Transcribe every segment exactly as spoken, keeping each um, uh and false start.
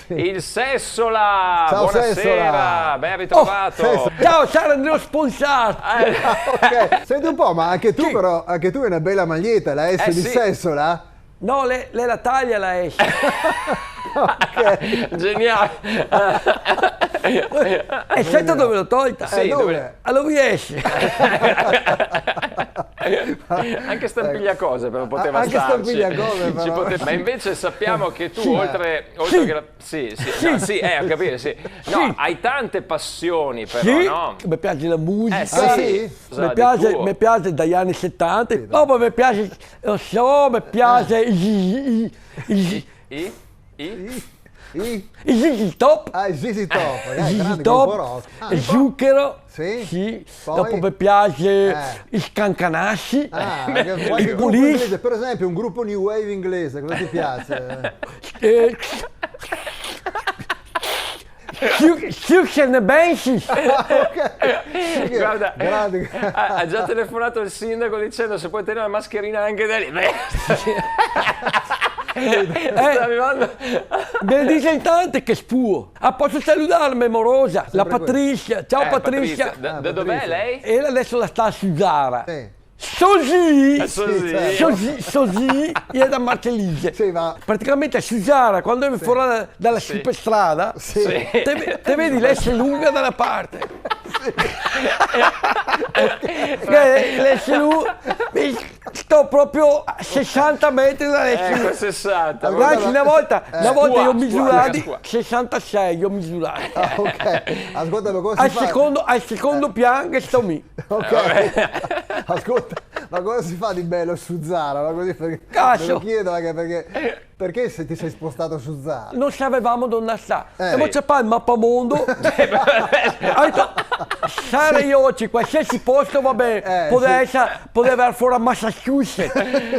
Il Sessola! Ciao, buonasera, Sessola! Ben ritrovato! Oh, Sessola. Ciao, Sara, ne ho sponsato! Eh. Ok. Senti un po', ma anche tu, sì, però, anche tu hai una bella maglietta, la S, eh, di, sì, Sessola? No, l'è, l'è la taglia la S. Ok. Geniale! E senti dove l'ho tolta? Sì, eh, dove? Dove? All'O V S. Anche Stampiglia Cose, però, poteva starci. Anche Stampiglia Cose, però. Ci pote-, ma invece sappiamo che tu, sì, oltre, oltre, sì, che la, sì, sì, sì, no, sì, eh, ho capito, sì. No, sì, hai tante passioni, però, sì, no? Me piace la musica. Eh, sì. Ah, sì? Me piace, me piace dai anni setanta. Sì, dai. Dopo me piace, non so, me piace i, i, i, i, i, i, i, i ZZ Top. Ah, i ZZ Top, eh, grande gruppo rock. Ah, ZZ Top, zucchero. Sì? Sì. Poi? Dopo me piace, eh, i Scancanassi. Ah, che, qualche gruppo inglese, per esempio, un gruppo new wave inglese, cosa ti piace? Eh, Su-, Sugar and Benches. Ok. Guarda, grande, ha, ha già telefonato il sindaco dicendo se puoi tenere la mascherina anche da lì. Beh, sta arrivando. Me dice in tante che spuo. Ah, posso saludare me morosa, la Patricia. Sempre quella. Ciao, Patricia. Eh, Patricia, da, da dov'è lei? Ah, Patricia. Ela adeso la sta a Suzara. Sì. Sozì! Eh, Sozì. Sì, certo. Sozì, Sozì, e da Marcelise. Sì, ma praticamente a Suzara, quando vien fora da, da la superstrada, sì, te ve-, te vedi l'S lunga da na parte. Sì. Eh, l'S lu-, mi sto proprio a sesanta metri da l'S lu. Eco, sesanta. Guarda, na volta, na volta i go misurà sesantasei, i go misurà. Ah, ok. Ascolta, ma cosa si fa? Al secondo, al secondo pian che sto mi. Ok. Eh, vabbè. Ascolta, ma cosa si fa di bello su Zara? Ma così perché, caso, me lo chiedo anche perché, perché se ti sei spostato su Zara? Non sapevamo dove sta. Eh. E mo ciapà el mapamondo. Ho detto, Sara, io oggi qualsiasi posto va bene. Eh, sì. Poteva essere, poteva aver fora Massachusetts.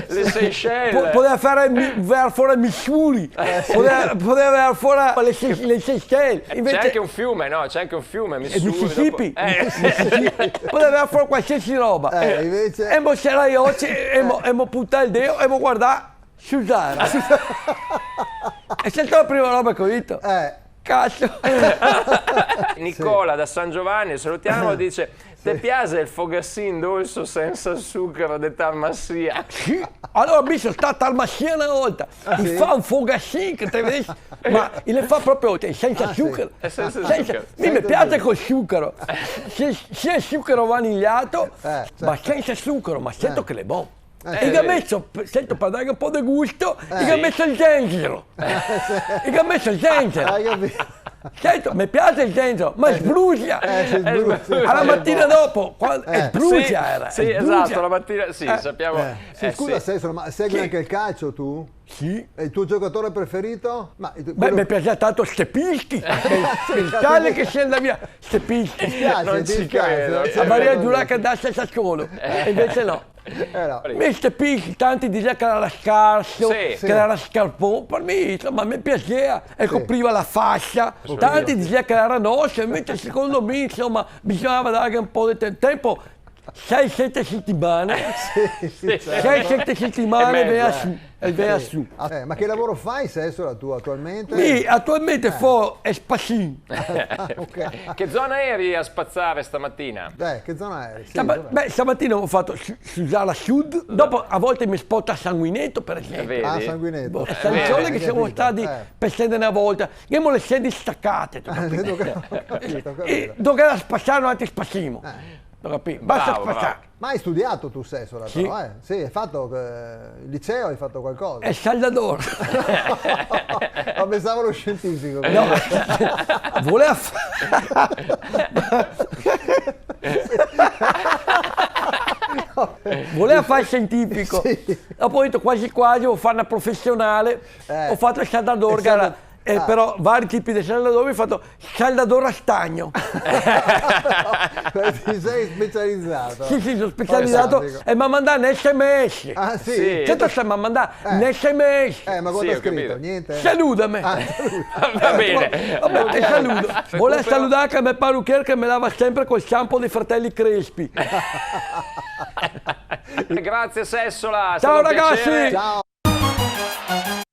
Le Seychelles. Po-, poteva fare mi-, aver fora Missouri. Eh, sì. Poteva, poteva aver fora le Se-, le Seychelles. Invece c'è anche un fiume, no? C'è anche un fiume, eh, Missouri, Mississippi. Dopo, eh. Mississippi. Poteva aver fora qualsiasi roba. Eh, invece? E mo se era io, e mo, e mo puntà el deo, e mo guardà Suzara. E senti la prima roba che ho detto? Eh. Caso. Nicola da San Giovanni, salutiamo, dice: "Te piaxe el fogasin dolso sensa zucaro de tarmasia?" Sì. Alora, mi so stà a tarmasia na volta. Ah, sì? I fa un fogasin che te vedi, ma i le fa proprio, cioè, sensa zucaro. Ah, sì. Eh, sensa zucaro. Sensa, mi me piaxe col zucaro. Sia, sia zucaro vanigliato, eh, certo, ma sensa zucaro, ma sento che l'è bon. Eh, sì. I ga meso, sento, par darghe un po' de gusto, eh, i ga meso el zenzero. Eh, sì. I ga meso el zenzero. Hai capito? Sento, me piaxe el zenzero, ma sbrusia. Eh, sì, sbrusia. A la matina dopo, qua-, eh, sbrusia era, sì, sì, sbrusia. Esatto, la mattina, sì, sappiamo. Eh. Sì, eh, scusa, sì. Sessola, ma segui anche il calcio tu? Sì. E il tuo giocatore preferito? Ma il, beh, quello me piaxea tanto Stepischi. Sì, sì, sì. Pensare che sia andà via Stepischi. Ti piace, ti piace? Non ci credo. Avarìa giurà che andase a Sassuolo, e invece no. Eh, no. Mi Stepischi, tanti disea che l'era scarso, sì, che l'era scarpon, par mi, insoma, me piaxea, e copriva la fasia. Sì. Tanti disea che l'era noso, invece secondo mi, insoma, bisognava darghe un po' de te-, tempo, sei, sete setimane. Sì, sì, certo. Sei, sete setimane, eh, vegna su, e vegna su. Ah, eh, ma che lavoro fai, Sessola, tu attualmente? Mi attualmente fo el spasin. Ok. Che zona eri a spazzare stamattina? Eh, che zona eri? Sì, dov'è? Beh, stamattina go fato su, su Zara Sud, dopo a volte me spoto a Sanguineto, per esempio. Eh, vedi? Ah, Sanguineto. Boh, a San Giorgio che semo stati per stendere na volta. Ghemo le sedi stacate, te capito? Eh, ho capito, ho capito. E dove che spassano, altri spassimo. Eh. Ho capito? Basta spassare. Bravo, bravo. Ma hai studiato tu, Sessola, però, eh? Sì, hai fatto, eh, il liceo, hai fatto qualcosa? El saldador. Ma pensavo lo scientifico. No. Voleva fa-, voleva fare el scientifico. Sì. Dopo ho detto, quasi quasi, voio fare na profesionale. Eh. Ho fatto el saldador, gara. Eh, però vari tipi de saldador, mi go fato saldador a stagno. Ti sei specializzato? Sì, sì, so specializà. Fantastico. E me ga mandà un S M S. Ah, sì? Sì. Certo, se me ga mandà un S M S. Eh, ma cosa ha scritto? Niente? Saludame. Ah, saluda. Va bene. Vabbè, te saludo. Volevo saludare anche el me parucher che me lava sempre col shampoo dei fratelli Crespi. Grazie, Sessola, è stato un piacere. Ciao, ragazzi. Ciao.